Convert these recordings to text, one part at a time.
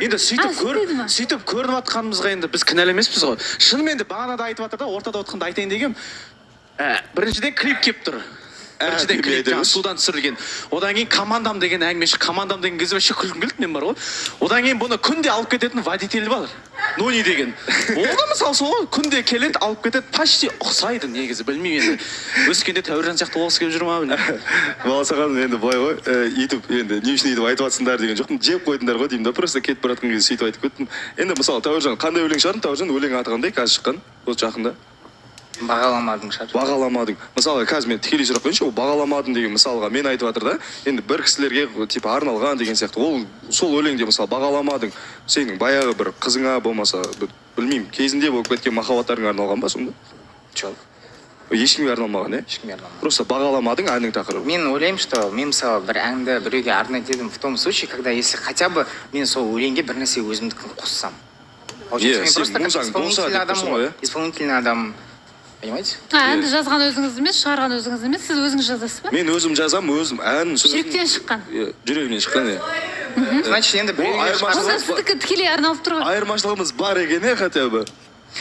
Енді сөйтіп А, көр, сөйтеді ма? сөйтіп көрініп жатқанымызға енді біз кінәлі емеспіз ғой. Шынымен де, бағана да айтып жатыр да, ортада отқанда айтайын дегенмін. Біріншіден, клип келіп тұр. Біріншіден, Демей клип айта жаңағы берші. судан түсірілген. Одан кейін «Командам» деген әңгіме шықты. «Командам» деген кезде вообще күлкім келді мен бар ғой. Одан кейін бұны күнде алып кететін водитель бар. Нони деген. Ол да мысалы сол ғой, күнде келеді, алып кетеді, почти ұқсайды негізі, білмеймін енді. Өскенде Тәуіржан сияқты болғысы келіп жүр ма, білмеймін. Балауса ханым, енді былай ғой, өйтіп енді не үшін өйтіп айтып жатсыңдар деген жоқпын, жеп қойдыңдар ғой деймін да, просто кетіп бара жатқан кезде сөйтіп айтып кеттім. Енді мысалы, Тәуіржан, қандай өлең шығардың? Тәуіржан, өлең аты қандай қазір шыққан, осы жақында? «Бағаламадың» шығар. «Бағаламадың». Мысалға, қазір мен тікелей сұрақ қояйыншы. Ол «Бағаламадың» деген, мысалға, мен айтып жатыр да енді, бір кісілерге типа арналған деген сияқты. Ол сол өлеңде, мысалы, «Бағаламадың» сенің баяғы бір қызыңа, болмаса бір, білмеймін, кезінде болып кеткен махаббаттарыңа арналған ба сонда? Жоқ. Ешкімге арналмаған, иә? Ешкімге арналмаған. Просто «Бағаламадың» әннің тақырыбы. Мен ойлаймын, что мен, мысалы, бір әнді біреуге арнайтын едім в том случае, когда если хотя бы мен сол өлеңге бір нәрсе өзімдікін қоссам. Получается, Иә, мен сен просто как музаң болса исполнительный деп адам тұрсың ғой. ғой, иә? Исполнительный адам, понимаете? А, әнді жазған өзіңіз емес, шығарған өзіңіз емес, сіз өзіңіз жазасыз ба? Мен өзім жазамын, өзім ән сөзін. Жүректен шыққан. Иә, жүрегімнен шыққан, иә. Значит, енді Ол біреуге айырмашылық- Онда сіздікі тікелей арналып тұр ғой. Айырмашылығымыз бар екен, иә, хотя бы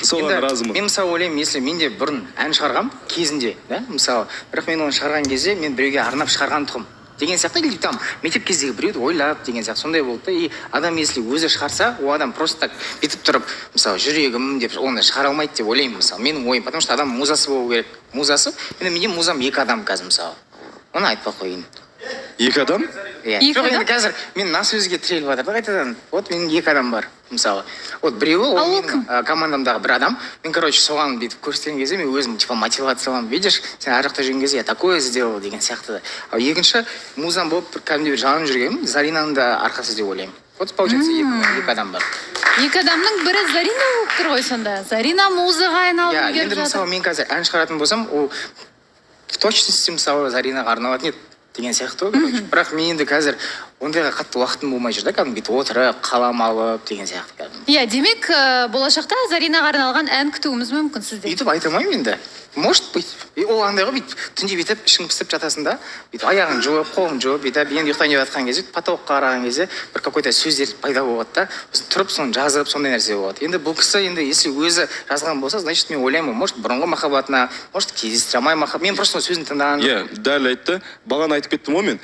соған Енді разымын. мен, мысалы, ойлаймын, если мен де бұрын ән шығарғам кезінде да, мысалы, бірақ мен оны шығарған кезде мен біреуге арнап шығарған тұғым деген сияқты, или там мектеп кездегі біреуді ойлап деген сияқты, сондай болды да. И адам если өзі шығарса, ол адам просто так бүйтіп тұрып, мысалы, «жүрегім» деп оны шығара алмайды деп ойлаймын, мысалы, менің ойым. Потому что адам музасы болу керек, музасы. Енді менде музам екі адам қазір, мысалы, оны айтпай ақ қояйын. Екі адам? Иә. Екі Жоқ, адам? енді қазір мен мына сөзге тіреліп жатыр да қайтадан. Вот менің екі адам бар, мысалы. Вот біреуі ол А ол менің кім? Командамдағы бір адам. Мен, короче, соған бүйтіп көрсеткен кезде мен өзім типа мотивация аламын: «Видишь, сен ар жақта жүрген кезде я такое сделал» деген сияқты. Ал екінші музам болып бір кәдімгідей бір жанып жүргенім Заринаның да арқасы деп ойлаймын. Вот получается, екі адам бар. Екі адамның бірі Зарина болып тұр ғой сонда. Зарина музаға айналып Иә. үлгеріп Енді, жатыр. мысалы, мен қазір ән шығаратын болсам, ол в точности, мысалы, Заринаға арналатын еді деген сияқты ғой, короче. Бірақ мен енді қазір ондайға қатты уақытым болмай жүр да, кәдімгі бүйтіп отырып, қалам алып деген сияқты кәдімгі. Иә, демек, болашақта Заринаға арналған ән күтуіміз мүмкін сізден. Өйтіп айта алмаймын енді, может быть. И ол андай ғой, бүйтіп түнде бүйтіп ішің пісіп жатасың да, бүйтіп аяғың жуып, қолың жуып, бүйтіп енді ұйықтайын деп жатқан кезде, потолокқа қараған кезде бір какой то сөздер пайда болады да, сосын тұрып соны жазып, сондай нәрсе болады. Енді бұл кісі енді если өзі жазған болса, значит, мен ойлаймын, может, бұрынғы махаббатына, может, кездестіре алмай махаббат. Мен просто сөзін тыңдаған Иә, дәл айтты. Бағана айтып кеттім ғой мен.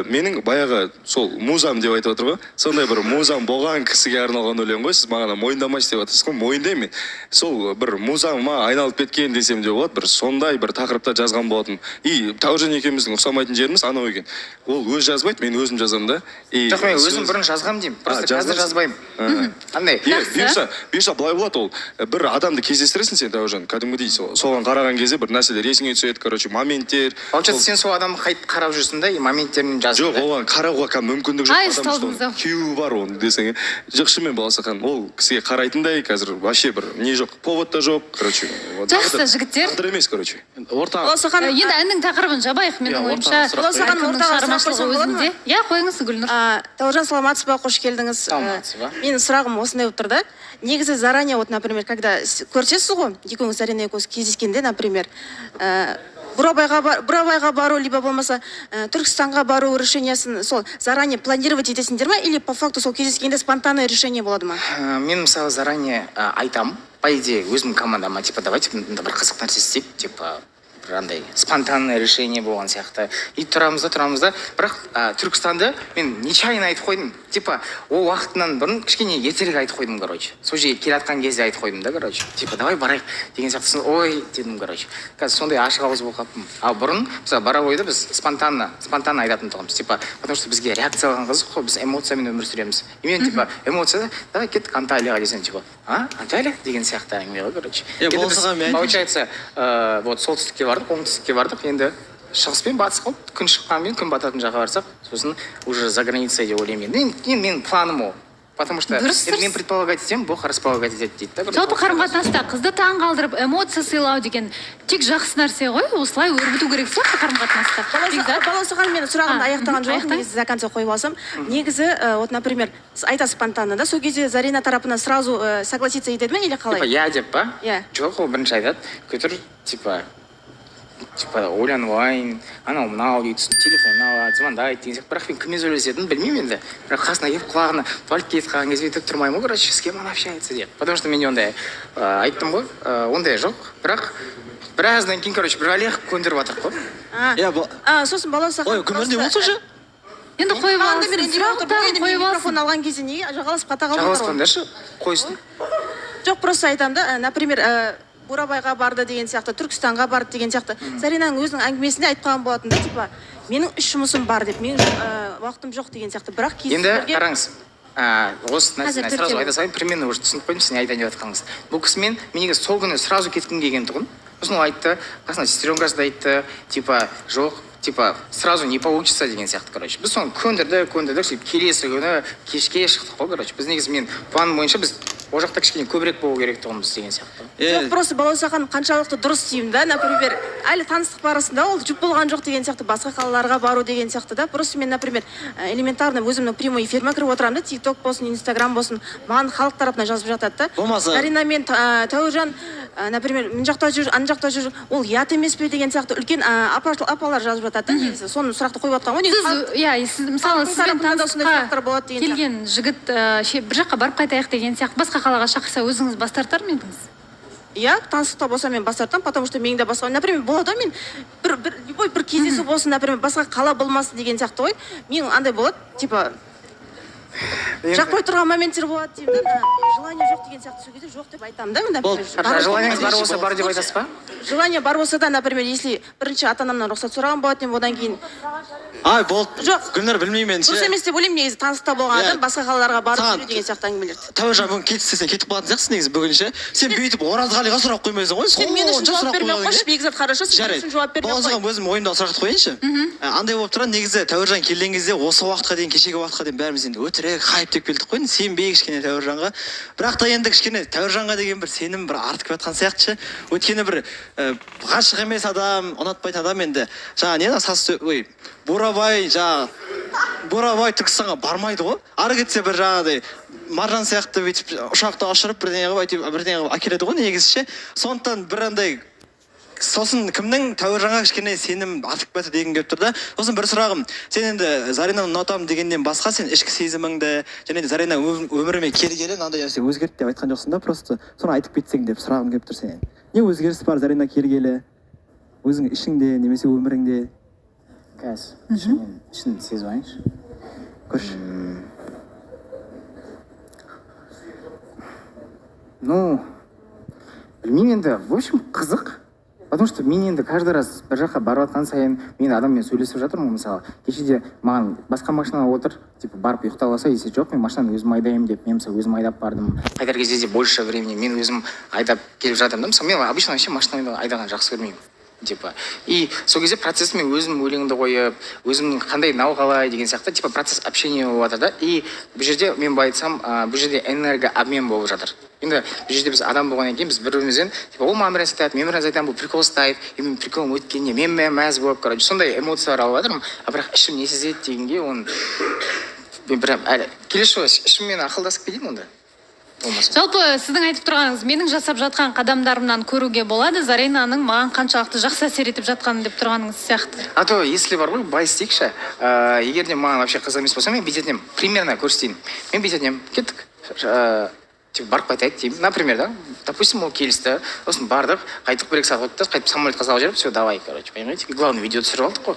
Менің баяғы сол музам деп айтып отыр ғой, сондай бір музам болған кісіге арналған өлең ғой. Сіз бағана мойындамайсыз деп жатырсыз ғой, мойындаймын мен. Сол бір музама айналып кеткен десем де болады, бір сондай бір тақырыпта жазған болатын. И Тәуіржан екеуміздің ұқсамайтын жеріміз анау екен: ол өзі жазбайды, мен өзім жазамын да. И Жоқ, мен өзім бұрын жазғанмын деймін, просто А, қазір жаздыңыз? жазбаймын андай. Иә. Жақсы. Бұйырса, былай болады: ол бір адамды кездестіресің сен, Тәуіржан, кәдімгідей соған қараған кезде бір нәрселер есіңе түседі, короче, моменттер. Получается, сен сол адамды қайтып қарап жүрсің да и моменттерін жаздың Жоқ, да? оған қарауға кәдімгі мүмкіндік жоқ, Ай, потому что ұсталдыңыз ау. оның күйеуі бар оның десең, иә. Жоқ, шынымен, Балауса ханым, ол кісіге қарайтындай қазір вообще бір не жоқ, повод та жоқ, короче. Вот Жақсы, тағдыр- жігіттер. Тағдыр емес, короче. Орта Балауса ханым. Енді әннің тақырыбын жабайық, менің Иә, ойымша. ортаға сұрақ Балауса ханым, Әркімнің ортаға сұрақ шығармашылығы қойсам болады ма? өзінде. Иә, қойыңыз, Гүлнұр. Тәуіржан, саламатсыз ба, қош келдіңіз. Саламатсыз ба. Менің сұрағым осындай болып тұр да. Негізі заранее, вот, например, когда көрісесіз ғой, екеуіңіз, Зарина екеуіңіз кездескенде, например, Бурабайға бару, либо болмаса Түркістанға бару решениесін сол заранее планировать етесіңдер ма, или по факту сол кездескенде спонтанное решение болады ма? Мен, мысалы, заранее айтамын, по идее, өзімнің командама, типа, давайте мында бір қызық нәрсе істейік, типа бір андай спонтанное решение болған сияқты. И тұрамыз да, тұрамыз да. Бірақ Түркістанды мен нечаянно айтып қойдым, типа ол уақытынан бұрын, кішкене ертерек айтып қойдым, короче, сол жерге келе жатқан кезде айтып қойдым да, короче, типа давай барайық деген сияқты. Сосын «ой» дедім, короче, қазір сондай ашық ауыз болып қалыппын. Ал бұрын, мысалы, Боровойды біз спонтанно айтатын тұғынбыз, типа потому что бізге реакциялаған қызық қой, біз эмоциямен өмір сүреміз. И мен типа эмоцияда «давай кеттік Анталияға» десем, типа «а, Анталия» деген сияқты әңгіме ғой, короче. Иә, Енді болса біз, мен айтайыншы. получается, вот солтүстікке бардық, оңтүстікке бардық, енді шығыс пен батыс қалды. Күн шыққан мен күн бататын жаққа барсақ, сосын уже за границей деп ойлаймын. Енді менің планым ол, потому что Дұрыс, енді мен дұрыс. предполагать етемін, Бог располагать етеді дейді да. Жалпы қарым қатынаста қызды таң қалдырып, эмоция сыйлау деген тек жақсы нәрсе ғой. Осылай өрбіту керек сияқты қарым қатынасты. Бекзат? Балауса ханым, мен сұрағымды А, аяқтаған жоқпын. аяқтаңыз. Негізі до конца қойып алсам. Негізі, вот, например, сіз айтасыз спонтанно да, сол кезде Зарина тарапынан сразу согласиться етеді ме или Типа қалай? «иә» деп па? Иә. Жоқ, ол бірінші айтады: «Күтір», типа Типа ойланып алайын, анау мынау дейді, сосын телефонын алады, звондайды деген сияқты. Бірақ мен кіммен сөйлесетінімді білмеймін енді. Бірақ қасына келіп, құлағына, туалетке кетіп қалған кезде өйтіп тұрмаймын ғой, короче, с кем она общается деп. Потому что менде ондай, айттым ғой, ондай жоқ. Бірақ біраздан кейін, короче, бір әлек қылып көндіріп жатырмық қой. Иә, Сосын Балауса. Ой, күмән не болса ше? Енді қойып Бағанадан бері алсын, үндемей отыр. сұрақтарын Енді мен қойып микрофон алсын. алған кезде неге жағаласып қата қалдыңдар ғой? Жағаласпаңдаршы, қойсын. Жоқ, просто айтамын да, например, Бурабайға барды деген сияқты, Түркістанға барды деген сияқты. Заринаның өзінің әңгімесінде айтып қалған болатын да, типа менің үш жұмысым бар деп, менің уақытым жоқ деген сияқты. Бірақ Енді кездесулерге қараңыз, осы Қазір нәрсені сразу төртеу. айта салайын, примерно уже түсініп қойдым сіз не айтайын деп жатқаныңызды. Бұл кісімен мен негізі сол күні сразу кеткім келген тұғын. Сосын ол айтты, қасына сестренкасы да айтты, типа жоқ, типа сразу не получится деген сияқты. Короче, біз соны көндірдік, көндірдік, сөйтіп келесі күні кешке шықтық қой. Короче, біз негізі, мен план бойынша біз ол жақта кішкене көбірек болу керек тұғынбыз деген сияқты. Жоқ, просто Балауса ханым қаншалықты дұрыс деймін да. Например, әлі таныстық барысында, ол жұп болған жоқ деген сияқты, басқа қалаларға бару деген сияқты да. Просто мен, например, элементарно өзімнің прямой эфиріме кіріп отырамын да, Тик Ток болсын, Инстаграм болсын, маған халық тарапынан жазып жатады да: Болмаса- Зарина мен Тәуіржан, например, мына жақта жүр, ана жақта жүр, ол ұят емес пе деген сияқты үлкен апалар жазып жатады да. Негізі соны сұрақты қойып жатқан ғой негізі. Сіз, иә, сіз, мысалы, Халықтың сізбен тарапынан да осындай таныстыққа сұрақтар болады деген сияқты. келген жігіт бір жаққа барып қайтайық деген сияқты, басқа қалаға шақырса, өзіңіз бас тартар ма едіңіз? Иә, таныстықта болса, мен бас тартамын, потому что менің де басқа, например, болады ғой, мен бір любой бір кездесу болсын, например, басқа қала болмасын деген сияқты ғой. Мен андай болады, типа жақпай тұрған моменттер болады деймін да, желание жоқ деген сияқты. Сол кезде жоқ деп айтамын да мен, например. Болды. Желаниеңіз бар болса, бар деп айтасыз ба? Желание бар болса да, например, если бірінші ата анамнан рұқсат сұраған болатын едім, одан кейін. Ай, болды. Жоқ. Гүлнар, білмеймін енді Дұрыс ше. емес деп ойлаймын негізі таныстықта болған адам басқа қалаларға барып жүру деген сияқты әңгімелерді. Тәуіржан, бүгін кетіп істесең, кетіп қалатын сияқтысың негізі бүгін ше. Сен бүйтіп Оразғалиға сұрақ қоймайсың ғой. Сен мен үшін Сонша жауап сұрақ бермей ақ қойған қойшы, иә? Бекзат, хорошо, сен мен үшін жауап бермей ақ қой. Балауса, өзім ойымдағы сұрақты қояйыншы. Андай болып тұрады негізі, Тәуіржан келген кезде, осы уақытқа дейін, кешегі уақытқа дейін бәріміз енді өтірік хайп деп келдік қой енді, сенбей кішкене Тәуіржанға. Бірақ та енді кішкене Тәуіржанға деген бір сенім бір артып келе жатқан сияқты ше. Өйткені бір ғашық емес адам, ұнатпайтын адам енді жаңа не ана ой, Бурабай, жаңағы Бурабай, Түркістанға бармайды ғой. Ары кетсе бір жаңағыдай маржан сияқты бүйтіп ұшақта ұшырып, бірдеңе қылып, әйтеуір бірдеңе қылып әкеледі ғой негізі ше. Сондықтан бір андай, сосын кімнің, Тәуіржанға кішкене сенім артып кетті дегім келіп тұр да. Сосын бір сұрағым: сен енді Заринаны ұнатамын дегеннен басқа, сен ішкі сезіміңді және де Зарина өміріме келгелі мынандай нәрсе өзгерді деп айтқан жоқсың да. Просто соны айтып кетсең деп сұрағым келіп тұр сенен. Не өзгеріс бар Зарина келгелі өзің ішіңде немесе өміріңде? Қазір ішімнен, ішін сезіп алайыншы. Көрші. Ну, білмеймін енді, в общем, қызық, потому что мен енді каждый раз бір жаққа барып жатқан сайын мен адаммен сөйлесіп жатырмын ғой. Мысалы, кеше де маған басқа машинаға отыр, типа барып ұйықтап алса десе, жоқ, мен машинаны өзім айдаймын деп, мен, мысалы, өзім айдап бардым. Қайтар кезде де больше времени мен өзім айдап келіп жатырмын да. Мысалы, мен обычно вообще машина айдағанды жақсы көрмеймін, типа, и сол кезде процесс мен өзім өлеңді қойып, өзімнің қандай, мынау қалай деген сияқты, типа процесс общения болып жатыр да. И бұл жерде мен былай айтсам, бұл жерде энергообмен болып жатыр. Енді бұл жерде біз адам болғаннан кейін біз бір бірімізден, типа ол маған бір нәрсе айтады, мен бір нәрсе айтамын, бұл прикол ұстайды, и мен приколым өткеніне мен мәз болып, короче, сондай эмоциялар алып жатырмын. А бірақ ішім не сезеді дегенге, оны мен прям әлі келесі жолы ішіммен ақылдасып кетейін онда болмаса. Жалпы, сіздің айтып тұрғаныңыз, менің жасап жатқан қадамдарымнан көруге болады Заринаның маған қаншалықты жақсы әсер етіп жатқанын деп тұрғаныңыз сияқты. А то если бар ғой, былай істейікші, егер де маған вообще қызық емес болса, мен бүйтетін едім, примерно көрсетейін, мен бүйтетін едім: кеттік, типа барып қайтайық деймін, например, да. Допустим, ол келісті, сосын бардық, қайттық, 1-2 сағат өтті, қайтып самолетқа салып жіберіп, все, давай, короче, понимаете, главное, видео түсіріп алдық қой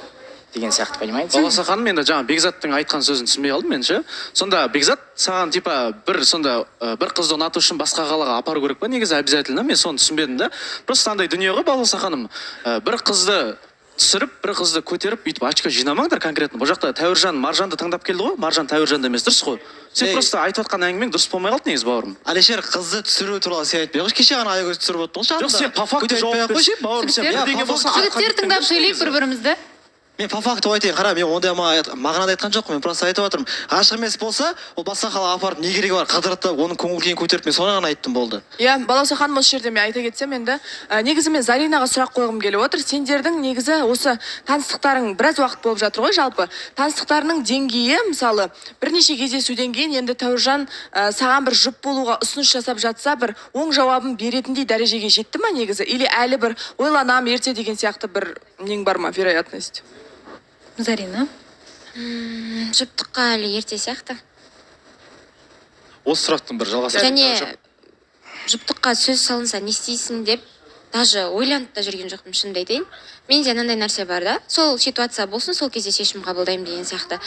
деген сияқты, понимаете? Балауса ханым, енді жаңа Бекзаттың айтқан сөзін түсінбей қалдым мен ше. Сонда, Бекзат, саған типа бір сонда бір қызды ұнату үшін басқа қалаға апару керек па негізі обязательно? Мен соны түсінбедім да. Просто андай дүние ғой, Балауса ханым, бір қызды түсіріп, бір қызды көтеріп, бүйтіп очко жинамаңдар конкретно. Бұл жақта Тәуіржан Маржанды таңдап келді ғой, Маржан Тәуіржанды емес, дұрыс қой? Сен Ей. просто айтып жатқан әңгімең дұрыс болмай қалды негізі, бауырым. Әлішер, қызды түсіру туралы сен айтпай ақ қойшы, кеше ғана Аягөз түсіріп отырдың ғой. Жоқ, сен по факту жауап берсей, бауырым, сен Жігіттер, бірдеңе болса жігіттер, тыңдап сөйлейік бір бірімізді. Мен по факту айтайын, қара, мен ондай мағынада айтқан жоқпын. Мен просто айтып жатырмын, ғашық емес болса, ол басқа қалаға апарып не керегі бар, қыдыртып, оның көңіл күйін көтеріп. Мен соны ғана айттым, болды. Иә, Балауса ханым, осы жерде мен айта кетсем енді, негізі мен Заринаға сұрақ қойғым келіп отыр. Сендердің негізі осы таныстықтарың біраз уақыт болып жатыр ғой. Жалпы таныстықтарының деңгейі, мысалы, бірнеше кездесуден кейін енді Тәуіржан саған бір жұп болуға ұсыныс жасап жатса, бір оң жауабын беретіндей дәрежеге жетті ма негізі, или әлі бір ойланам, ерте деген сияқты бір нең бар ма, вероятность? Зарина. Жұптыққа әлі ерте сияқты. Осы сұрақтың бір жалғасы. Және жұптыққа сөз салынса, не істейсің деп даже ойланып та жүрген жоқпын, шынымды айтайын. Менде мынандай нәрсе бар да: сол ситуация болсын, сол кезде шешім қабылдаймын деген сияқты.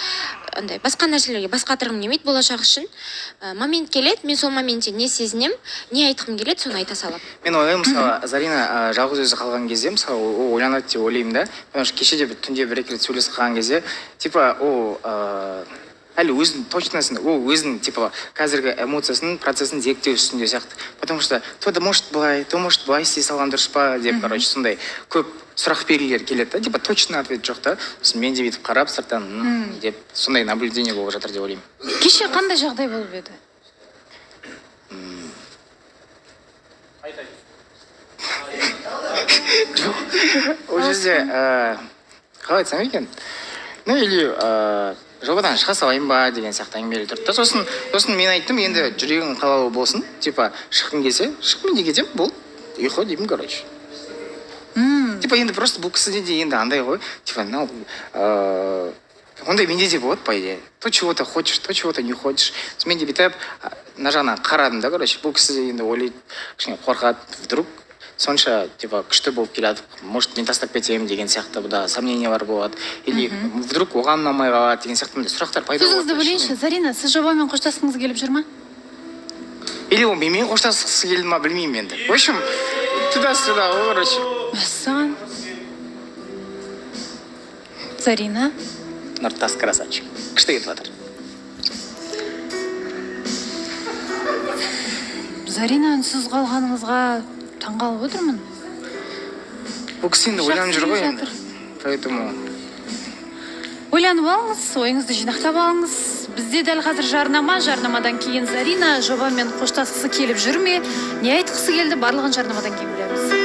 Андай басқа нәрселерге бас қатырғым келмейді болашақ үшін. Момент келеді, мен сол моментте не сезінемін, не айтқым келеді, соны айта саламын. Мен ойлаймын, мысалы, Зарина жалғыз өзі қалған кезде, мысалы, ол ойланады деп ойлаймын да, потому что кеше де бір түнде бір екі рет сөйлесіп қалған кезде, типа, ол әлі өзінің точносын, ол өзінің, типа, қазіргі эмоциясының процесін зерттеу үстінде сияқты, потому что то да может былай, то может былай істей салған дұрыс па деп. Короче, сондай көп сұрақ белгілер келеді да, типа, точно ответ жоқ та. Сосын мен де бүйтіп қарап сырттан деп, сондай наблюдение болып жатыр деп ойлаймын. Кеше қандай жағдай болып еді? Ол жерде қалай айтсам екен, ну или жобадан шыға салайын ба деген сияқты әңгімелер тұрды да. Сосын мен айттым: енді жүрегің қалауы болсын, типа, шыққың келсе, шық, мен де кетемін, болды, ұйқы деймін. Короче, типа, енді просто бұл кісіде де енді андай ғой, типа, мынау ондай менде де болады, по идее: то чего то хочешь, то чего то не хочешь. Сосын мен де бүйтіп мына жағынан қарадым да. Короче, бұл кісі де енді ойлайды, кішкене қорқады, вдруг сонша, типа, күшті болып келатып, может, мен тастап кетемін деген сияқты да сомнениялар болады, или вдруг оған ұнамай қалады деген сияқты мындай сұрақтар пайда болады. Сөзіңізді бөлейінші, Зарина, сіз жобамен қоштасқыңыз келіп жүр ма? Или ол менімен қоштасқысы келді ма, білмеймін енді. В общем, туда сюда ғой, короче. Мәссаған, Зарина! Нұртас красавчик, күшті кетіп жатыр. Зарина, үнсіз қалғаныңызға таңғалып отырмын. Бұл кісі енді ойланып жүр Жақсы ғой келе енді жатыр. Поэтому Ойланып алыңыз, ойыңызды жинақтап алыңыз. Бізде дәл қазір жарнама. Жарнамадан кейін Зарина жобамен қоштасқысы келіп жүр ме, не айтқысы келді, барлығын жарнамадан кейін білеміз.